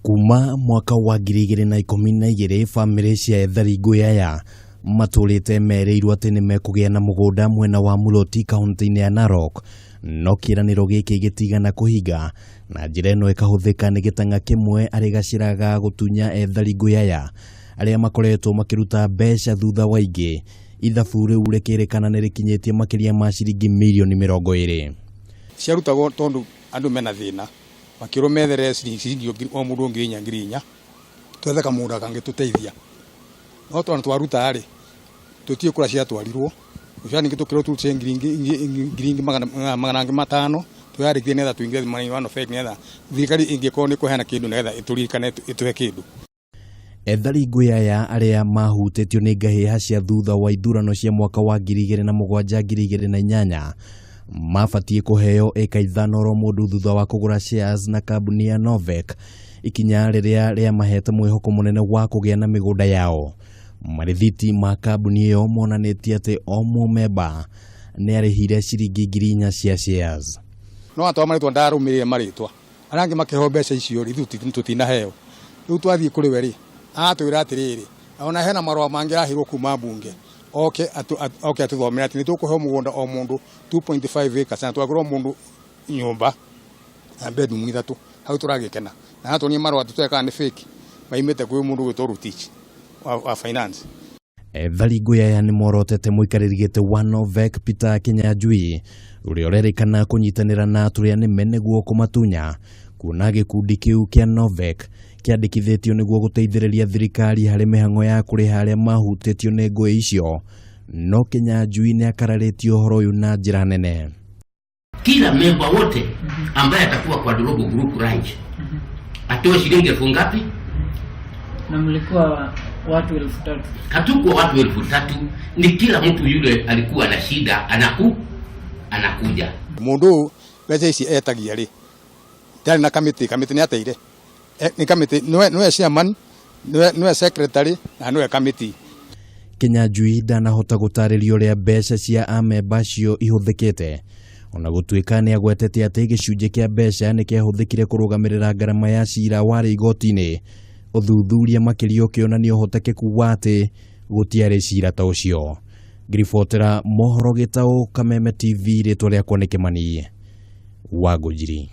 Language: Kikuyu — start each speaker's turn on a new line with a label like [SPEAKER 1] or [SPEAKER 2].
[SPEAKER 1] Kuma mwaka wa 2012 bamĩrĩ cia ethari ngũĩ aya matũrĩte merĩirwo atĩ nĩ mekũgĩa na mũgũnda mwena wa Muloti kaunti-inĩ ya Narok, no kĩĩranĩro gĩkĩ gĩtigana kũhinga na njĩra ĩno ĩkahũthĩka nĩ gĩtang'a kĩmwe arĩ gacĩra ga gũtunya ethari ngũĩ aya arĩa makoretwo makĩruta mbeca thutha wa ingĩ. Ithabu rĩu rĩkĩrĩkana nĩ rĩkinyĩtie makĩria ma ciringi mirioni 20.
[SPEAKER 2] Ciarutagwo tondũ andũ mena thĩna, makĩrwo methere ciringi o mũndũ 4,000 4,000, twethe kamũgũnda kangĩtũteithia. No tondũ twaruta rĩ, tũtiũĩ kũrĩa ciatwarirwo, tũcoka ningĩ tũkĩrwo tũrute ngiri 500 twĩyandĩkithie nĩgetha tũingĩre thimũ-inĩ wa Novek nĩgetha thirikari ĩngĩkorwo nĩ ĩkũheana kĩndũ nĩgetha ĩtũririkane ĩtũhe kĩndũ.
[SPEAKER 1] Ethari ngũĩ aya arĩa mahutĩtio nĩ ngahĩha cia thutha wa ithurano cia mwaka wa 2007 2008 mabatiĩ kũheo ĩka 5 oro mũndũ thutha wa kũgũra shares na kambuni ya Novek, ikinya rĩrĩa rĩamahete mwĩhoko mũnene wa kũgĩa na mĩgũnda yao. Marĩthiti ma kambuni ĩyo monanĩtie atĩ o mũmemba nĩ arĩhire ciringi 4,000 cia shares.
[SPEAKER 2] No atwa marĩtwa ndarũmĩrĩire marĩtwa arĩa angĩ makĩheo mbeca icio rĩ, ithuĩ tũtinaheo. Rĩu twathiĩ kũrĩ we rĩ, aratwĩra atĩrĩrĩ, ona hena marũa mangĩ araheirwo kuma mbunge, oke oke atũthomere atĩ nĩ tũkũheo mũgũnda o mũndũ 2.5 acres na twagũrwo mũndũ nyũmba na bedroom 3, hau tũragĩkena. Na aratuonia marũa tũtoĩ kana nĩ fake maimĩte kwĩ mũndũ ũgwĩtwo Rotich wa finance.
[SPEAKER 1] Ethari ngũĩ aya nĩ morotete mũikarĩri gĩtĩ wa Novek Peter Kinyanjui ũrĩa ũrerĩkana kũnyitanĩra na atũrĩa nĩme nĩguo kũmatunya, kuona gĩkundi kĩu kĩa Novek kĩandĩkithĩtio nĩguo gũteithĩrĩria thirikari harĩ mĩhang'o ya kũrĩha arĩa mahutĩtio nĩ ngũĩ icio. No Kinyanjui nĩ akararĩtie ũhoro ũyũ na njĩra nene.
[SPEAKER 3] Kila memba wote ambaye atakuwa kwa Dorobo Group Ranch atoe shilingi elfu ngapi?
[SPEAKER 4] Na mlikuwa watu 3,000.
[SPEAKER 3] Hatukuwa watu 3,000, ni kila mtu yule alikuwa na shida anakuja.
[SPEAKER 2] Mundu mbeca ici etagia rĩ, ndarĩ na kamĩtĩ, kamĩtĩ nĩ ateire. Nĩ kamĩtĩ, nĩwe chairman, nĩwe secretary na nĩwe kamĩtĩ.
[SPEAKER 1] Kinyanjui ndanahota gũtarĩria ũrĩa mbeca cia amemba acio ihũthĩkĩte, ona gũtuĩka nĩ agwetete atĩ gĩcunjĩ kĩa mbeca nĩ kĩahũthĩkire kũrũgamĩrĩra ngarama ya cira warĩ igoti-inĩ. Ũthuthuria makĩria ũkĩonania ũhotekeku wa atĩ gũtiarĩ cira ta ũcio. Ngiribotera mohoro Gĩtaũ, Kameme TV, rĩtwa rĩakwa nĩ Kĩmani wa Ngũnjiri.